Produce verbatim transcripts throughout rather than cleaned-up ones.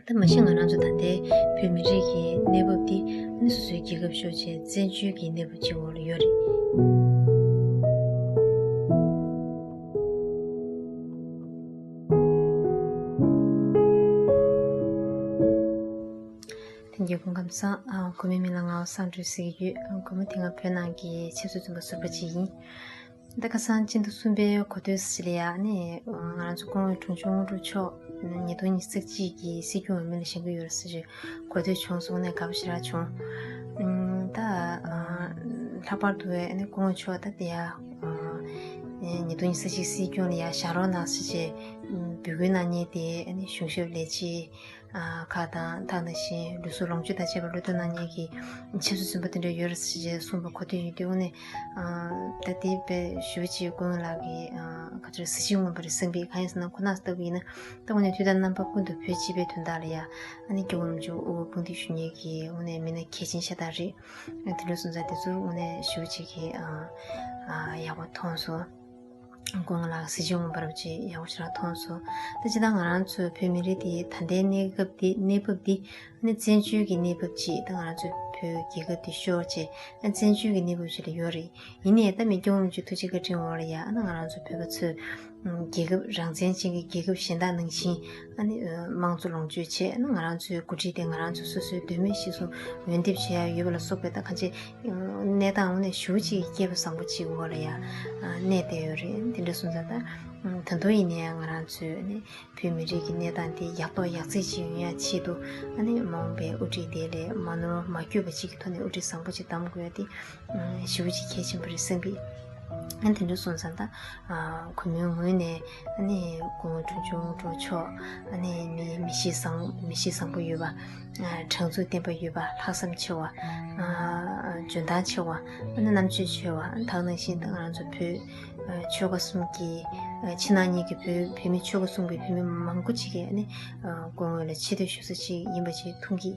ད་མ་གཞི་ང་རང་ཚོ་ད་ལྟའི་བོད་མི་རིགས་ཀྱི་གནས་བབ་འདི་ཨ་ནི་སོ་སོའི་རྒྱལ་ཁབ་ཤོར་བྱས་བཙན་བྱོལ་གྱི་གནས་བབ་ཅིག་འོག་ལ་ཡོད་རེད། ལྷན་རྒྱས་སྐུ་ཁམས་བཟང་། ཨ། གོ་མིའི་མིང་ལ་ངག་དབང་བསམ་གྲུབ་ཟེར་གྱི་ཡོད། ཨ། སྒོར་མོ་དེ་སྔ་བོད་ནང་གི་ཆབ་སྲིད་བཙོན་པ་ཟུར་པ་ཅིག་ཡིན། ད་ཁ་སང་སྤྱི་ཟླ་གསུམ་པའི་གོ་ཐོས་ཤིག་ལ་ཡ་ནི་ང་རང་ཚོ་སྐུ་ངོ་དྲུང་ཆེ་དངོས་གྲུབ་མཆོག་ཉིས་སྟོང་ཉི་ཤུ་རྩ་གཅིག་གི་སྲིད་སྐྱོང་འོས་མི་ལ་བཞེངས་ཀྱི་ཡོད་རེད་ཟེར་གྱི་གོ་ཐོས་བྱུང་སོང་ནས་དགའ་པོ་ཞེ་དྲག་བྱུང་། ཨ། ད་ལྷག་པར་དུ་ནི་སྐུ་ངོ་མཆོག་ད་དེ་ཡ་ཉིས་སྟོང་ཉི་ཤུ་རྩ་གཅིག་སྲིད་སྐྱོང་ལ་ཡ་བཞེངས་རོགས་གནང་ཟེར་གྱི་འབོད་སྐུལ་གནང་མཁན་དེ་ནི་གཞུང་ཞབས་ལས་བྱེད་ཁག་དང་། ད་ག་ནང་བཞིན་ལུས་སྲོག་ལོངས་སྤྱོད་དང་བཅས་པ་བློས་གཏོང་གནང་མཁན་གྱི་ཆབ་སྲིད་བཙོན་པ་དེ་འདྲ་ཡོད་རེད་ཟེར་གསུངས་པ་གོ་ཐོས་ཡོང་དུས། དངོས་གནས་ད་དེ་དཔེ་ཞེ་པོ་ཅིག་སྐུ་ངོ་ལགས་ཀྱི་ག་ཚོད་གཟི་བརྗིད་མངོན་པ་རེད་བསམ་གྱི། གང་ཡིན་ཟེར་ན་ཁོ་ན་ལྟ་བུ་ཡིན་ན་ད་དངོས་གནས་དུས་དང་རྣམ་པ་ཀུན་ཏུ་བོད་སྤྱི་པའི་དོན་དག་ལ་ཡ་ཨ་ནི་སྐྱབས་མགོན་རིན་པོ་ཆེ་དབུ་འཕང་མཐོ་ཤོས་ཉིད་ཀྱི་དངོས་གནས་མི་སྣ་གལ་ཆེན་ཤ་སྟག་རེད། དེ་འདྲ་སོང་ཙང་དེ་ཚོ་དངོས་གནས་ཞེ་པོ་ཅིག་གི་ཡག་པོ་མཐོང་སོང་། སྐུ་ངོ་ལགས་གཟི་བརྗིད་མངོན་པ་རབ་ཅིག་ཡག་པོ་ཞེ་དྲག་མཐོང་སོང་། ད་སྤྱིར་བཏང་ང་རང་ཚོའི་བོད་མི་རིགས་འདི་ད་ལྟའི་གནས་སྐབས་འདི་གནས་བབ་འདི་ཨ་ནི་བཙན་བྱོལ་གྱི་གནས་བབ་ཅིག་ད་ང་རང་ཚོའི་བོད་རྒྱལ་ཁབ་འདི་ཤོར་བྱས་ཨ་བཙན་བྱོལ་གྱི་གནས་བབ་ཅིག་ལ་ཡོད་རེད། ཡིན་ནའི་ད་མི་སྐྱོང་ལུགས་ཀྱི་ཐུགས་རྗེ་བཀའ་དྲིན་འོག་ལ་ཡ་ཨ་ནི་ང་རང་ཚོ་བོད་པ་ཚོས་རྒྱལ་ཁབ་རང་བཙན་ཅན་གྱི་རྒྱལ་ཁབ་གཞན་དག་ནང་བཞིན་ཨ་ནི་དམངས་གཙོ་ལོངས་སྤྱོད་བྱས་ཨ་ནི་ང་རང་ཚོའི་འགོ་ཁྲིད་དེ་ང་རང་ཚོ་སོ་སོའི་འདོད་མོས་གཞིར་བཟུང་འོས་འདེམས་བྱེད་ཡ་ཡོད་པ་ལ་སོགས་པའི་ད་གང་ཅི་གནས་སྟངས་དངོས་གནས་ཞེ་པོ་ཅིག་སྐལ་པ་བཟང་པོ་ཅིག་འོག་ལ་ཡ་གནས་བསྡད་ཡོད་རེད། དེ་འདྲ་སོང་ཙང་ད་ད་དུང་ཡིན་ནའི་ང་རང་ཚོས་ནི་བོད་མི་རིགས་ཀྱི་གནས་སྟངས་དེ་ཡག་ཐོག་ཡག་བརྩེགས་ཅིག་ཡོང་ཡ་ཆེད་དུ་ཨ་ནི་མ་འོངས་པའི་དབུ་ཁྲིད་དེ་ལས་མ་ནོར་མ་འགྱོད་པ་ཅིག་གི་ཐོག་ནས་དབུ་ཁྲིད་བཟང་པོ་ཅིག་གདམ་དགོས་ཡ་དེ་ཞེ་པོ་ཅིག་གལ་ཆེན་པོ་རེད་བསམ་གི། ཨ་ནི་དེ་འདྲ་སོང་ཙང་ད་གུས་མོའི་ངོས་ནས་ཨ་ནི་སྐུ་ངོ་དྲུང་ཆེ་དངོས་གྲུབ་མཆོག་ཨ་ནི་མི་མི་གཤིས་བཟང་མི་གཤིས་བཟང་པོ་ཡོད་པ། དྲང་ཚུགས་ལྡན་པ་ཡོད་པ། ལྷག་བསམ་ཆེ་བ། འཇོན་ཐང་ཆེ་བ། ཨ་ནི་རྣམ་དཔྱོད་ཆེ་བ། ད་ག་ནང་བཞིན་ད་ང་རང་ཚོ་བོད་ཆོལ་ཁ་གསུམ་གྱི་ཕྱི་ནང་གཉིས་ཀྱི་བོད་བོད་མི་ཆོལ་ཁ་གསུམ་གྱི་བོད་མི་མང་པོ་ཅིག་གིས་ཨ་ནི་སྐུ་ངོ་ལ་ཆེ་བསྟོད་ཞུ་ས་ཅིག་ཡིན་པ་ཅིག་མཐོང་གི།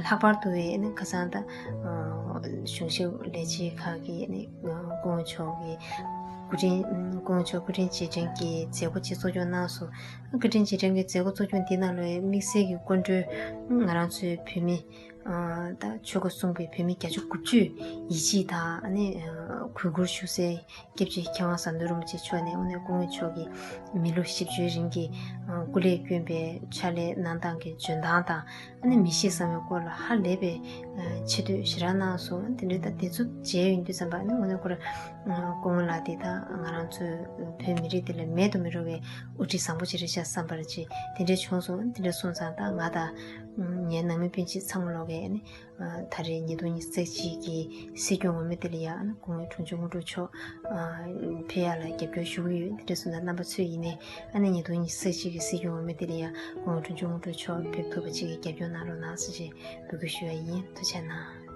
ལྷག་པར་དུ་ཨ་ནི་ཁ་སང་ད་གཞུང་ཞབས་ལས་བྱེད་ཁག་གིས་ཨ་ནི་སྐུ་ངོ་མཆོག་གི་སྐུ་ཕྲེང་སྐུ་ངོ་མཆོག་སྐུ་ཕྲེང་རྗེས་དྲན་གྱི་མཛད་སྒོ་ཅིག་གཙོ་སྐྱོང་གནང་སོང་། སྐུ་ཕྲེང་རྗེས་དྲན་གྱི་མཛད་སྒོ་གཙོ་སྐྱོང་འདི་ནང་ལ་དམིགས་བསལ་གྱི་སྐུ་མགྲོན་ང་རང་ཚོའི་བོད་མི་ད་ཆོལ་ཁ་གསུམ་པའི་བོད་མི་བརྒྱ་ཆ་དགུ་བཅུ་ཡིད་ཆེས་དང་ཨ་ནི་གུས་བཀུར་ཞུ་སའི་སྐྱབས་རྗེ་མཁས་དབང་ཟམ་གདོང་རིན་པོ་ཆེ་མཆོག་ནས་དངོས་གནས་སྐུ་ངོ་མཆོག་གི་མི་ལོ་བཞི་བཅུའི་རིང་གི་སྐུ་ལས་བསྐྱོན་པའི་ཕྱག་ལས་གནང་སྟངས་ཀྱི་འཇོན་ཐང་དང་ཨ་ནི་མི་གཤིས་བཟང་བའི་སྐོར་ལ་ཧ་ལས་པའི་ཆེ་བསྟོད་ཞེ་དྲག་གནང་སོང་། དེ་འདྲའི་ད་དེ་ཚོ་མཇལ་ཡོང་དུས་ཙམ་པ་ཨ་ནི་དངོས་གནས་ཁོ་རང་སྐུ་ངོ་ལགས་དེ་ད་ང་རང་ཚོའི་བོད་མི་རིགས་དེ་ལ་མེད་དུ་མི་རུང་བའི་དབུ་ཁྲིད་བཟང་པོ་ཅིག་རེད་ཤག་བསམ་པར་ཅིག་དེ་འདྲ་བྱུང་སོང་། དེ་འདྲ་སོང་ཙང་ད་ང་དང་ངའི་ནང་མི་སྤུན་མཆེད་ཚང་མ་ལོག་གིས་ཨ་ནི་ད་རེས་ཉིས་སྟོང་ཉི་ཤུ་རྩ་གཅིག་གི་སྲིད་སྐྱོང་འོས་མི་དེ་ལ་ཡ་ཨ་ནི་སྐུ་ངོ་དྲུང་ཆེ་དངོས་གྲུབ་མཆོག་ཕེབས་ཡ་ལ་རྒྱབ་སྐྱོར་ཞུ་གི་ཡོད། དེ་འདྲ་སོང་ཙང་རྣམ་པ་ཚོས་ཡིན་ནའི་ཨ་ནི་ཉིས་སྟོང་ཉི་ཤུ་རྩ་གཅིག་གི་སྲིད་སྐྱོང་འོས་མི་དེ་ལ་ཡ་སྐུ་ངོ་དྲུང་ཆེ་དངོས་གྲུབ་མཆོག་ཕེབས་ཐུབ་པ་ཅིག་གི་རྒྱབ་སྐྱོར་གནང་རོགས་གནང་ཟེར་ཞེས་འབོད་སྐུལ་ཞུ་ཡ་ཡིན། ཐུགས་རྗེ་གནང་།